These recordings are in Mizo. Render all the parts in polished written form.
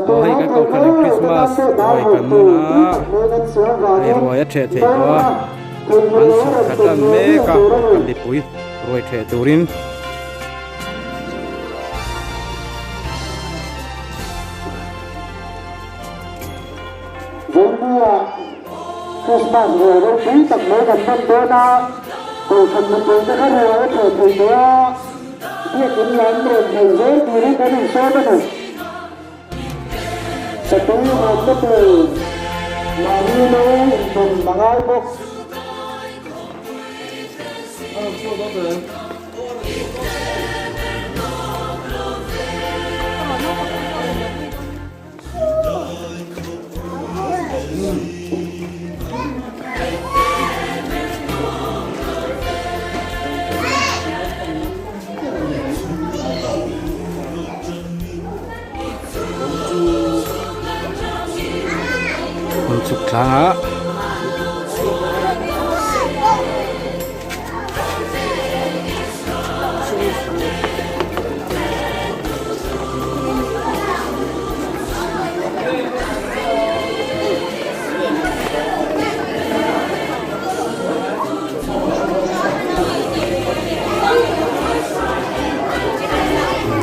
Aw hei kan kohhran in Christmas ruai kan hmun a, hei ruai a ṭheh theih tawh a, an chhuk thla tan mek a kohhran mipui ruai ṭheh turin. Vengpuia Christmas ruai ropui tak mai kan hman dawn a, kohhran mipuite kha ruai a ṭheh theih tawh a. Biakin lam rawn hnaih zel turin kan insawm a ni. Satui awmna tur mahni lo intawn a ngai bawk. Hmun chhuk tlangah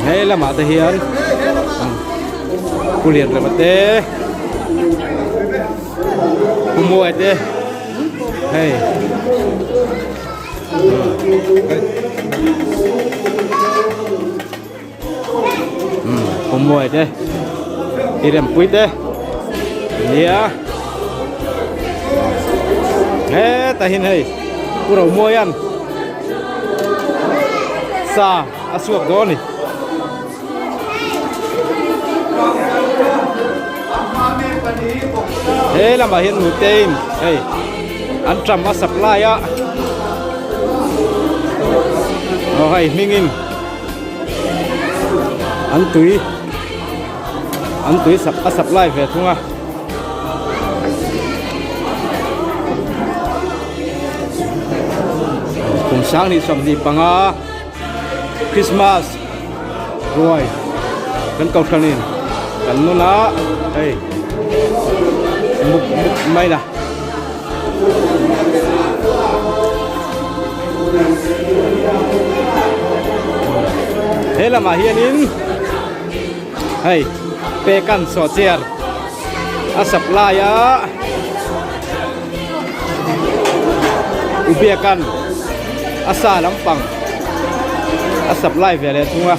He lamah te hian Pu Lianrema te Pu Muai te hei Pu Muai te i rempui te nia hetah hian hei Pu Romuaia'n sa a chhuak dawn a ni. He lamah hian nute in hei an tram a supply a aw hei hmingin an tui an tui a supply ve thung a. Kum 20 25 Christmas ruai kan kohhran in kan nun a hei muk muk mai la. He lamah hianin hei pekan sawhchiar a supply a ubiakan a sa lampang a supply ve leh thung a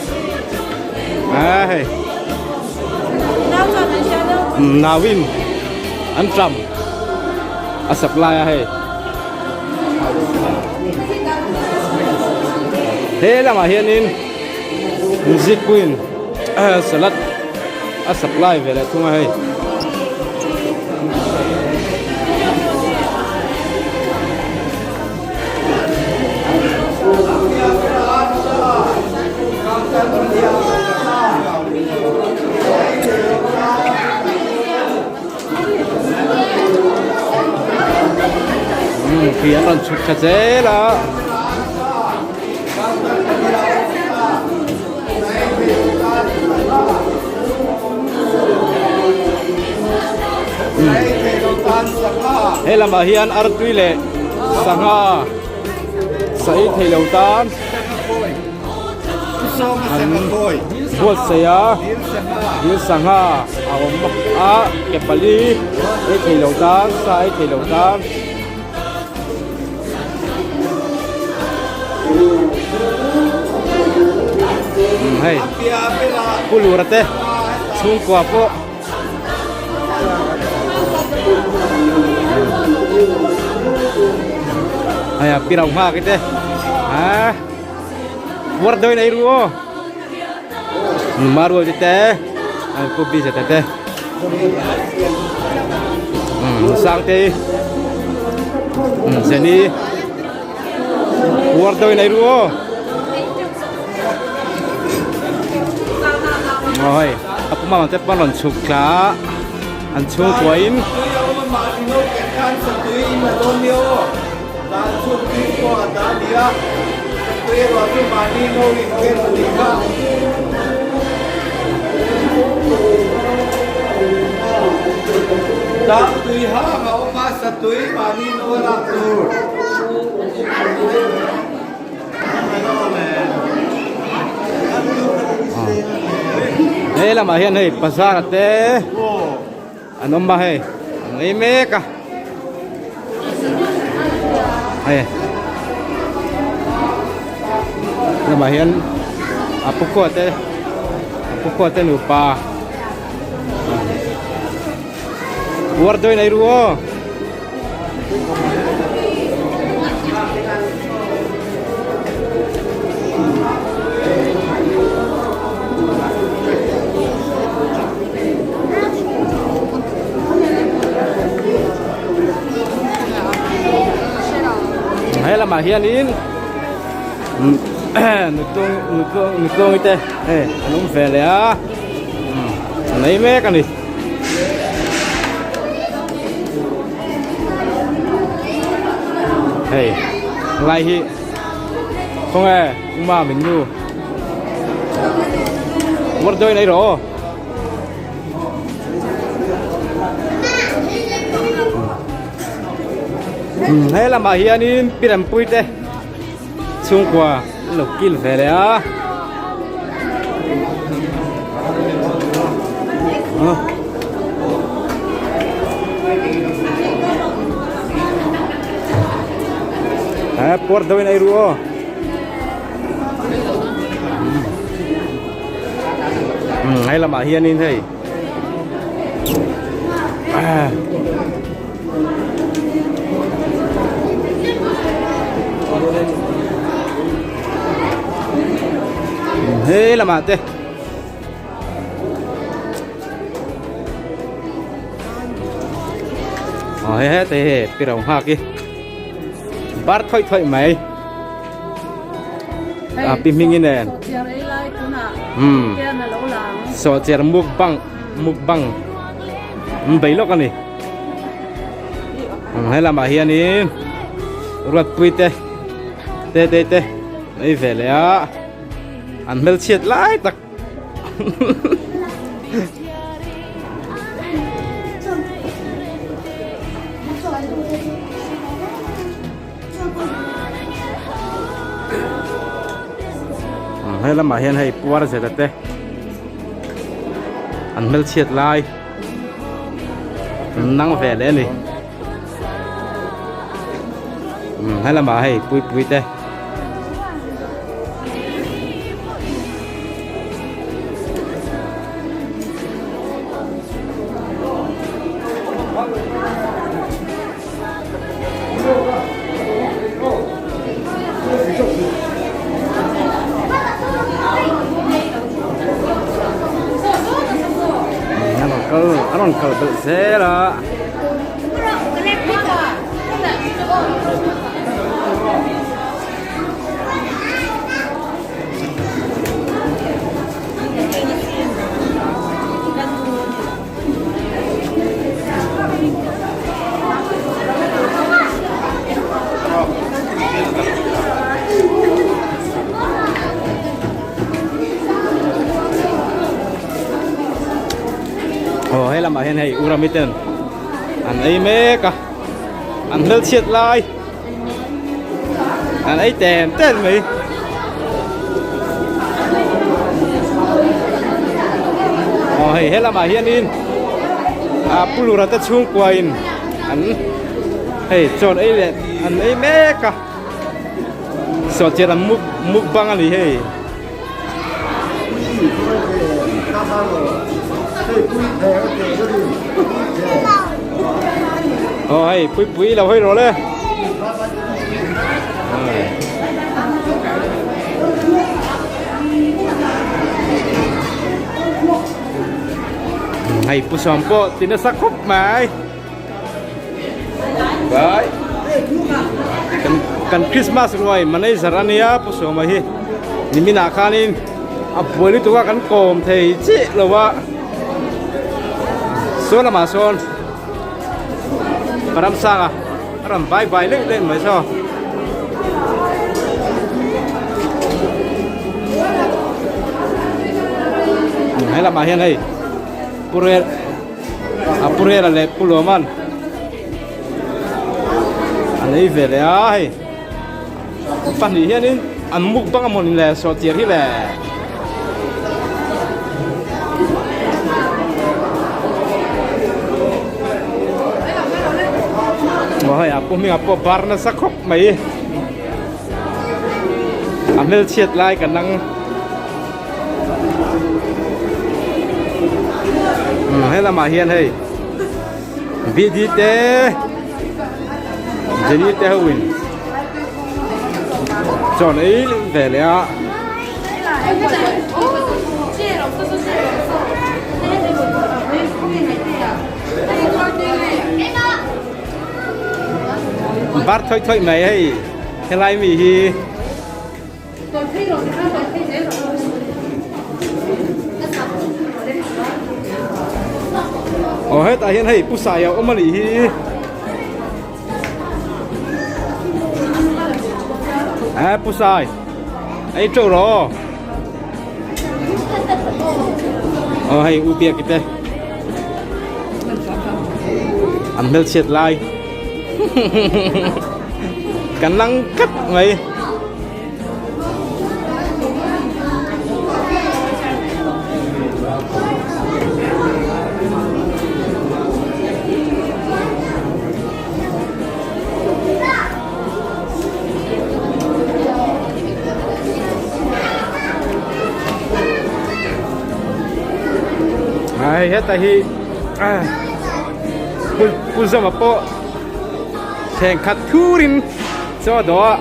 a hei nauin an tram a supply a hei he lamah hianin zikpuiin salad a supply ve leh thung a hei. Khi an rawn chhuk thla zel a. He lamah hian artui leh sangha sa ei thei lo tan an buatsaih a dil sangha a awm a ke pali ei thei lo tan sa ei thei lo tan. Hei Pu Lura te chhungkua pawh hei a pirau nghak te ha war doi nei ru aw maruai te te Pu Bija te te sang te Jenny war doi nei ru aw Oi a puma te pawn rawn chhuk thla an chhungkua in Dam tui hang a awm a, satui mahni nu a lak tur. He lamah hian hei bazar te an awm a hei an ei mek a hei lamah hian a pukua te a pukua te nupa uar dawn ei ru aw. He lamah hianin nutling nutling te hei an awm ve leh a an ei mek a ni. Hei lai hi khawnge uma min nu war dawi nei rawh aw. He lamah hianin Piranpui te chhungkua an lo kil ve leh a. He puar deuhin ei ru aw. Hei lamah hianin hei He lamah te Ờ he he te he pi rau nghak i bar thawih thawih mai a pi hming i nen um sawhchiar mukbang mukbang an bei lawk a ni he lamah hianin ruatpui te te te te an ei ve leh a an hmelchhiat lai tak He lamah hian hei puar zeta te an hmelchhiat lai an nang ve leh a ni he lamah hei puipui te. A rawn kal belh zel a. Aw he lamah hian hei Urami ten an ei mek a an hmelchhiat lai an ei tem tem mai. Aw hei he lamah hianin a pulura te chhungkua in an hei chawn ei leh an ei mek a sawhchian an muk mukbang a ni hei. Aw hei pui pui lo hawi rawh le. Hei pu sawm pawh ti nasa khawp mai. Bai. Kan kan Christmas ruai manager ania pu sawma hi niminah khanin a buai lutuk a kan kawm thei chiah lo a sawn lamah sawn ka ramsang a a rawn vai vai leh leh mai saw. He lamah hian hei purel. A Pu Rela leh Pu Luaman an ei ve leh a hei pahnih hianin an mukbang a mawni le sawhchiar hi le. Aw hei a pu hmingah pawh bar nasa khawp mai a hmelchhiat lai kan ang. He lamah hian hei BD te Jenny te ho in chawn ei ve leh a. Bar thawih thawih mai hei helai mi hi. Aw hetah hian hei pu Saia awm a nih hi. Ê pu Sai ei teuh rawh aw. Aw hei u Biaki te an hmelchhiat lai kan lang tlat mai. Ai heta hi pu Zama pawh thlengkhat thurin chaw dawh a.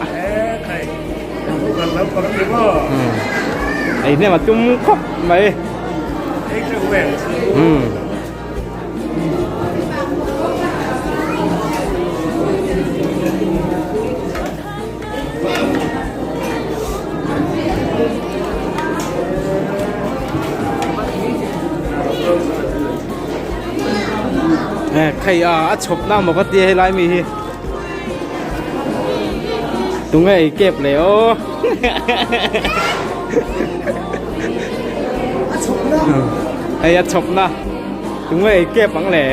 Ei hnem a tum khawp mai. Khei a a chhawp na maw ka tia helai mi hi. Tunge ei kep le aw. Hei a chhawp na. Tunge ei kep ang le.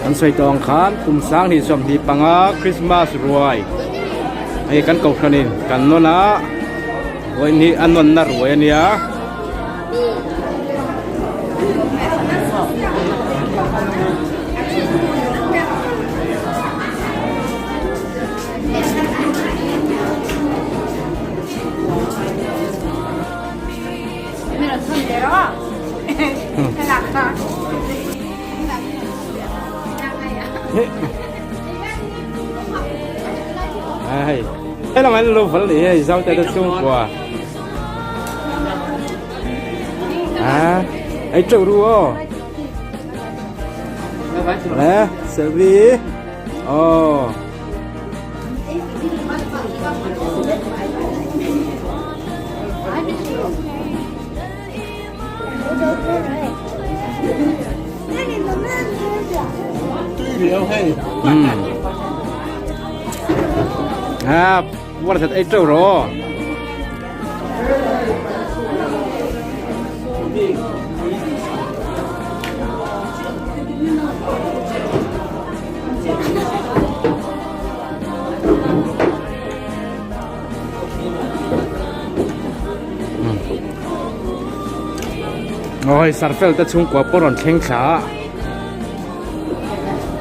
An sawi tawh ang khan kum 2025 Christmas ruai hei kan kohhranin kan nawn a vawiin hi a nawnna ruai a nia. Hei helam an lo val leh hei zau te te chhungkua a ei teuh ru aw le selfie aw. À, qua là thật ấy trâu rồi. Aw hei sarfel te chhungkua pawh rawn thleng thla a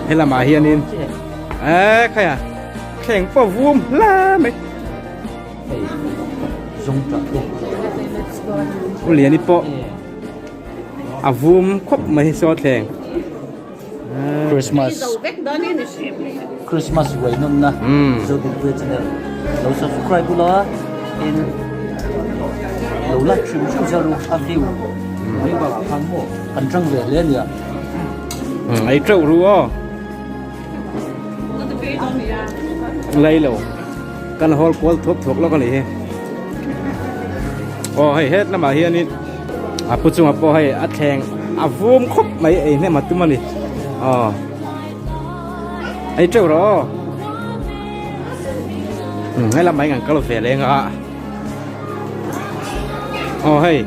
helamah hianin eee khaia thleng pawh vum hle mai u liani pawh a vum khawp mai saw thleng. Christmas Christmas ruai nawnna Zodinpuia channel lo subscribe ula tin lo like hrim hrim zel ru a view mai bakah khan maw kan tang ve hle ania. Ei teuh ru aw. Lei lo. Kan hawl kual thuak thuak lawk a nih hi. Aw hei het lamah hianin a pu chungah pawh hei a thleng a vum khawp mai ei hnem a tum a ni. Aw ei teuh rawh aw. Hei lamah hian kan kal ve leng a. Aw hei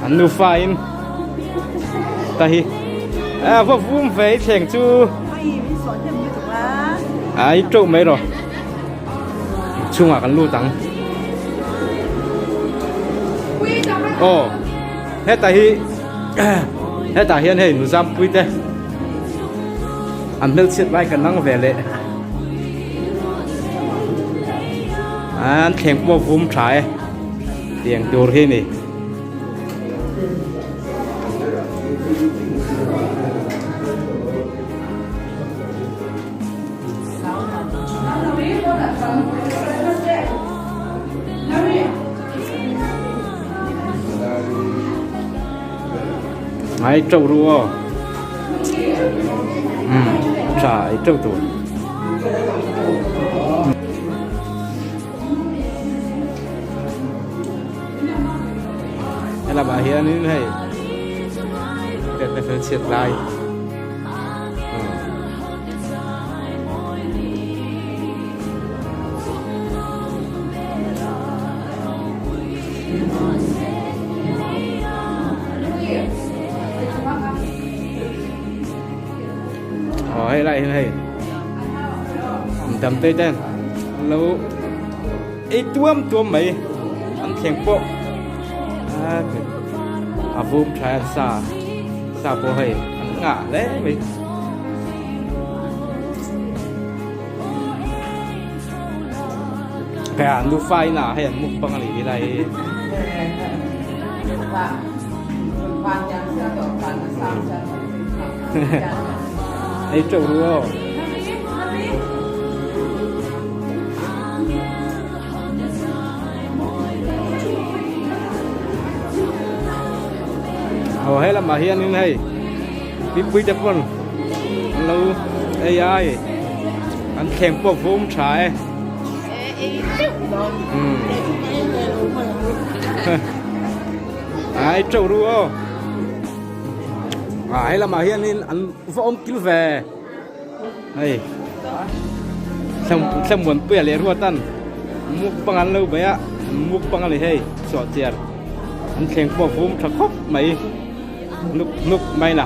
an nufa in ta hi a va vum ve i thleng chu ai teuh mai rawh chhungah kan lut ang aw heta hi hetah hian hei nuzampui te an hmelchhiat lai kan nang ve leh. An thleng pawh a vum tha e tiang tur hi ni. Ai trâu ru aw. Umm tha ai trâu tur. He lamah hianin hei fel chhiat lai. Aw hei lai hian hei dam te ten an lo ei tuam tuam mai an thleng pawh a vum tha a sa sa pawh hei an ngah hle mai. Kaya nufa in ah hei an mukbang a nih hi lai hi. Ei teuh ru aw. Aw he lamah hianin hei mipui te pawn an lo ei a hei an thleng pawh vum tha e. Ai teuh ru aw. Ah he lamah hianin an va awm kil ve. Hei Thlamuanpuia leh Ruatan mukbang an lo bei a, an mukbang a ni hei sawhchiar an thleng pawh vum tha khawp mai hnuk hnuk mai la.